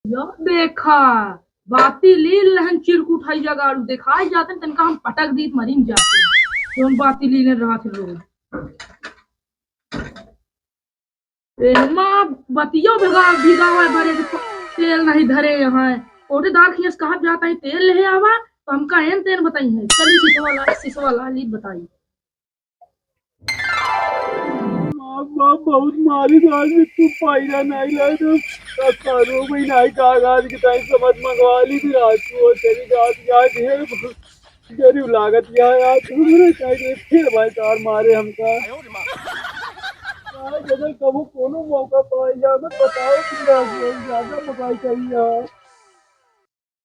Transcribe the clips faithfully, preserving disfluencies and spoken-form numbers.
या देखा, बाती लीन रहन चिरकुट हई जगाड़ू, देखाई जाते तनका हम पटक दीत मरिन जाते। जौन बाती लीन रहत रोज। एहमा बतियो भगा भिगावे बरे के तेल नहीं धरे हैं। कोटेदार खियस कहत जात ही तेल लेहे आवा, तो हमका एन तेन बताई है। चली सिसवा ला, सिसवा ला ली बताई। बाप, बाप, बहुत मारी आज तू पैरा नहीं ला तो करो भाई नहीं का आज के टाइम समझ मंगवा ली थी रात को तेरी जात यार ढेर गरीब लागत या यार, तुमरे साइड में फिर भाई तार मारे हमका। यार, अगर कबो कोनो मौका पाई जाए, तो बताओ, तुम ज्यादा बताई करी यार।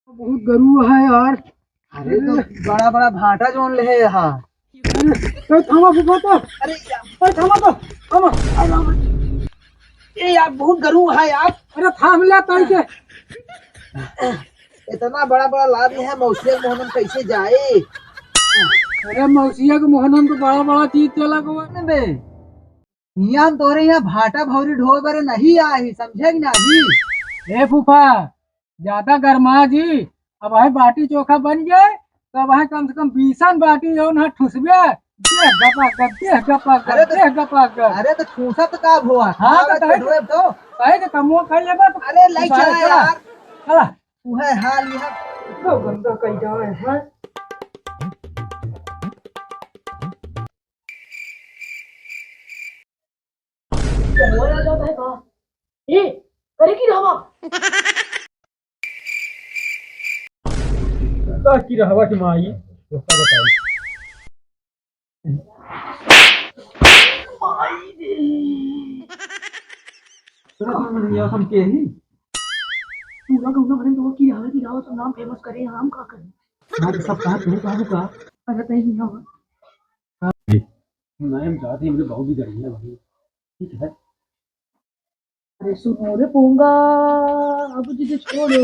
बहुत गरू है यार। अरे, तो बड़ा, बड़ा भाटा जोन ले है यहाँ। अरे, थामा फूफा तो। अरे, यार। अरे, थामा तो, थामा। अरे, थामा। ए यार, बहुत गरू है यार। अरे, थाम ले ताई के। इतना बड़ा बड़ा लाद लिहे, मौसिया के मोहनम कैसे जाए? अरे मौसिया के मोहनम तो बड़ा बड़ा चीज चला गवा ने बे। हियाँ तोरे यहाँ भाटा भौरी ढोए बरे नहीं आई, समझे कि नहीं? ए फूफा, ज्यादा गरमा जी, अब है बाटी चोखा बन जाए, तो अब है कम से कम बीसन बाटी जौन है ठुसबे, देह गपा गप, देह गपा गप, अरे तो, देह गपा गप। अरे तो ठूसा तो का हुआ? हाँ, तो अरे तहे तो ढोए तो। तहे तो कमो कर लेबा तो अरे लाई उतारे चला चला। यार। चला। उहे हाल यहाँ। इतना गंदा कई जाए हैं। तो हो या जाता है कहाँ? ए, करे की रहवा? का की रहवा की माई, उसका बताई। माई रे। तोरा समझ में नहीं आवत हम के ही? पूरा गौना भरे में तो की रहवा की रहवा तो नाम फेमस करे, हम का करें? हाँ, तो सब कहा, तू कहा, तू कहा। अरे, कहीं नहीं होगा। नहीं, हम जाते हैं, मेरे बहुत भी गर्मी है भाई। ठीक है। अरे सुनो रे पोंगा, अब जिद छोड़ो,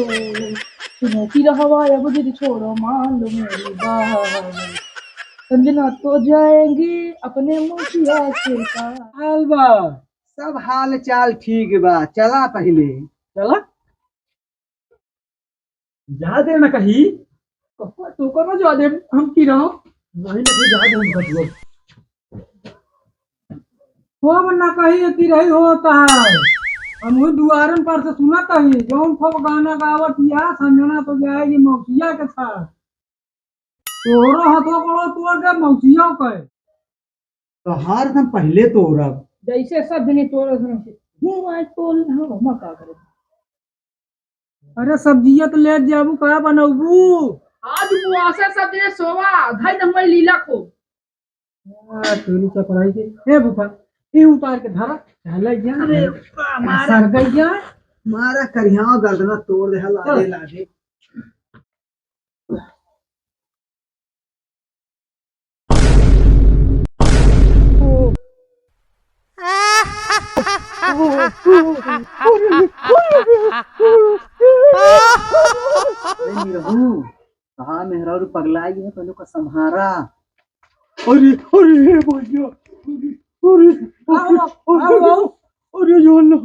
सुनो की रहवा, अब जिद छोड़ो, मान लो मेरी बात। संजना तो जाएंगी अपने मौसिया के पास। हाल बा? सब हाल चाल ठीक बा, चला पहिले। चला? जा दे ना कही। कहो, तू करो जा दे, हम की रहो? वही ना, तू जा दे, हम कटुआ। वो ना कही कि रही होता है। हम वो दुआरन पर से सुनत ही, जौन खूब गाना गावत या, संजना तो जाएगी मौसिया के साथ। तोरो हथवा पड़ो तोड़ के मौसिया के। तोहार हम पहिले तोड़ब। जैसे सब जने तोड़े थे, वैसे। हूँ, आज तोड़ ले, हम, हम का करे? अरे सब्जिया तो ले जाबू, का बनौबू? आज उपवास है, सब जने सोवा, धई दे हमारी लीला को। आ, तोरी चपराई के। ए फूफा, ई उतार के धरा, ढाला जा। अरे, आ, मारा। सर गई जा। मारा करियावा गर्दना तोड़ दे, लादे, चल। लादे। अरे निरहू, कहाँ मेहरारू पगलाई है, तनु का संहारा। अरे, अरे, हे भैया, अरे, अरे, आओ, आओ, अरे, आओ। अरे, यो लो,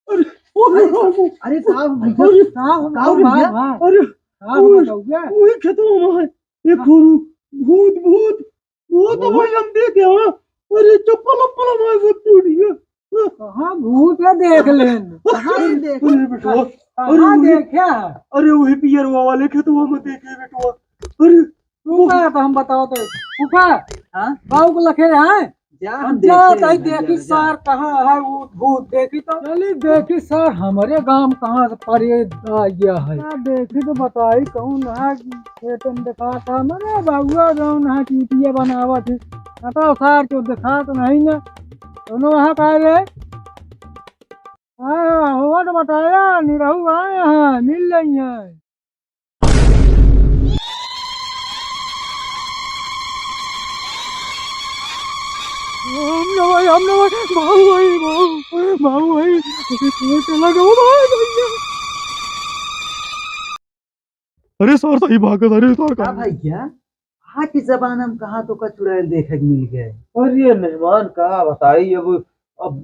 अरे, अरे, अरे, अरे, का हो भैया? अरे, का हो, का हो अरे, भैया? अरे, का हो ओए, बताओ क्या? ओए, खेतवा में है, एक हाँ। गोरू, भूत, भूत, भूत, भूत? भाई हम देखे, हाँ। अरे, चप्पल, उप्पल हमारे सब टूट गया। कहाँ भूत है, देख लेन। कहाँ देखे? अरे, बेटवा, कहाँ अरे, वही, देखे? अरे, वही पियरवा वाले खेतवा में देखे, बेटवा। अरे, तू का तो हम बताओ तो। फूफा, हाँ? बाऊ को लखे हैं? जा, हम हम देखी, जा, तई भैया, देखी जा। सार कहाँ है, वो भूत देखी तो। चली देखी सार, हमरे गांव कहाँ से परे आ गया है। ना देखी तो बताई, कहूँ ना खेत में देखा था, मने बाबुआ गाँव ना चूतिया बनावा थे। बताओ सार, क्यों देखा तो नहीं ना। दोनों वहाँ का रे? हाँ, हुआ तो बताया, निरहू आए हैं, मिल रही हैं। हम ना भाई, हम ना भाई, बाबू भाई, बाबू, बाबू भाई, अरे कहाँ चला गया भाई, भैया? अरे सर, सही भागत, अरे सर, का कहाँ? भैया, आज के जमाना में कहाँ तो का चुड़ैल देखे के मिल गए? अरे मेहमान, का बताई, अब, अब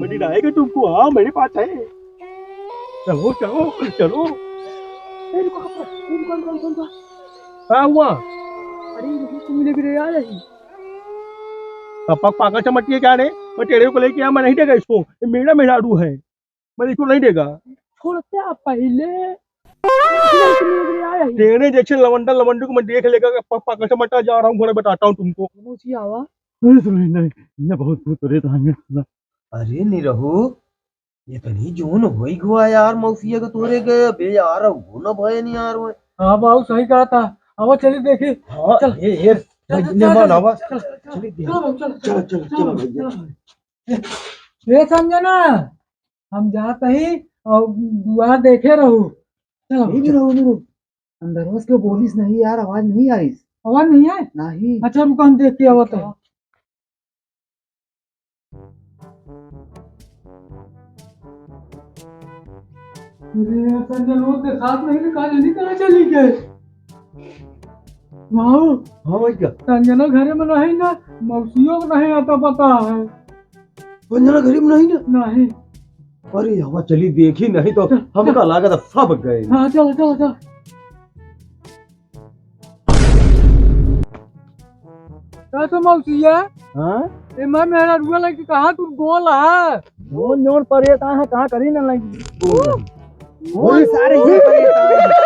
मनी आएगा तुमको, हाँ, मेरे पास है। चलो, चलो, चलो। ए, रुको, रुको, रुको, रुको, रुको। का हुआ? अरे, रुको, तुम ले भी रहे आ रही। पापा पागल समझती है क्या रे? मैं टेढ़े को लेके आया, मैं नहीं देगा इसको। ये मेरा मेहरारू है, मैं इसको नहीं देगा। छोड़ते आप पहले। तुम ले भी रहे आ रही। टेढ़े जैसे लवंडा लवंडू को मैं देख लेगा, पापा पागल समझता जा रहा हूँ, घोड़ा बताता हूँ तुमको। मौसी आवा। नहीं, नहीं, नहीं, ये बहुत भूत प्रेत आएंगे। अरे निरहू, इतनी जून होई गवा यार, मौसिया के तोरे गए, अबे यार, वो न भय नहीं यार, वो। हाँ बाबू, सही कहा था। अब चलिए देखिए। हाँ, चल। ये, ये, चल, चल, मेहमान चल, आवा। चल, चल, चलिए देखिए। चलो, चलो, चलो, चलो, चलो, चलो, भैया। चलो। ए संजना, हम जात ही और दुआर देखे रहू। चलो, नहीं, चलो। नहीं, नहीं। अंदरवा से बोलिस नहीं यार, आवाज नहीं आइस। आवाज नहीं आए? नहीं। अच्छा, रुको, हम देख के आवत है। अरे, संजय, लोग के साथ में भी कहाँ जानी, कहाँ चली गए? बाबू। हाँ भैया। संजना घरे में नहीं ना, मौसियो को नहीं आता पता है। संजना घरे में नहीं ना? नहीं। अरे, हवा चली देखी नहीं तो चल, हमका चल। लागत है सब गए। हाँ, चलो, चलो, चलो। का तो मौसिया? हाँ? ए, मैं मेहरारुआ लगी कहाँ तू गोल है? गोल जोन परेशान है, कहाँ करी ना लगी। गोल। गोल सारे ही परेशान है।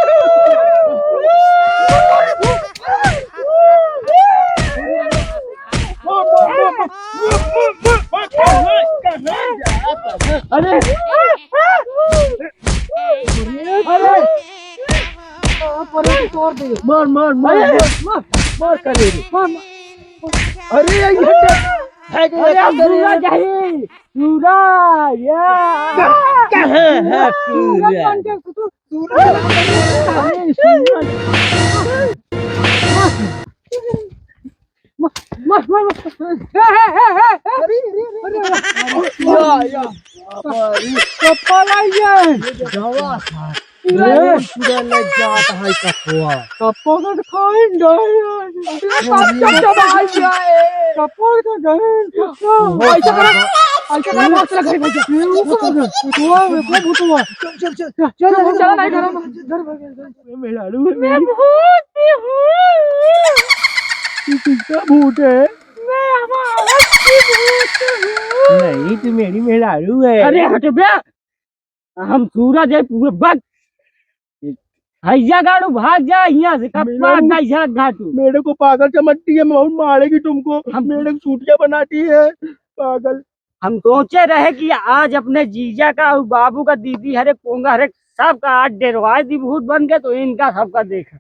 अरे! अरे! मार, मार, मार। अरे! मार, मार, मार, मार। मार, मार। अरे, ये है कि अरे, ये सूरज है, सूरज, या। कहाँ है सूरज? सूरज बन के तू, सूरज। अरे, सूरज। मर, मर, मर, मर। ए, ए, ए, ए, ए। अरे, अरे, अरे, अरे। या, या। अरे। चप्पल आई है। ये दवा था। पूरा ए। पूरा लग जाता है कप्पा। कप्पा का तो खाई नहीं यार। अरे, बाप अरे। चप्पल आई है। कप्पा का तो गए, कप्पा। ओहो, ऐसा करा, बाबा। ऐसा करा, बाप चला घर भाग जा। ये वो कहाँ गए? भूतवा, वो भूतवा। चल, चल, चल। चल, चल, चल, चल, नहीं करा। घर भाग जा, घर। मैं मेहरारू है, मैं मेरी। भूत भी हूँ। तू किसका भूत है? मैं हमारा की भूत हूँ। नहीं, तू मेरी मेहरारू है। अरे हट बे, हम सूरज है पूरा बक। हैया गाड़ू भाग जा यहाँ से, कब मेरे पास को, जा यहाँ घाटू। मेरे को पागल समझती है, मैं बहुत मारेगी तुमको। हम मेरे को सूटियाँ बनाती है, पागल। हम सोचे रहे कि आज अपने जीजा का और बाबू का, दीदी हरे, पोंगा हरे, सबका आज डेरवाए दी भूत बन के, तो इनका सबका देखा।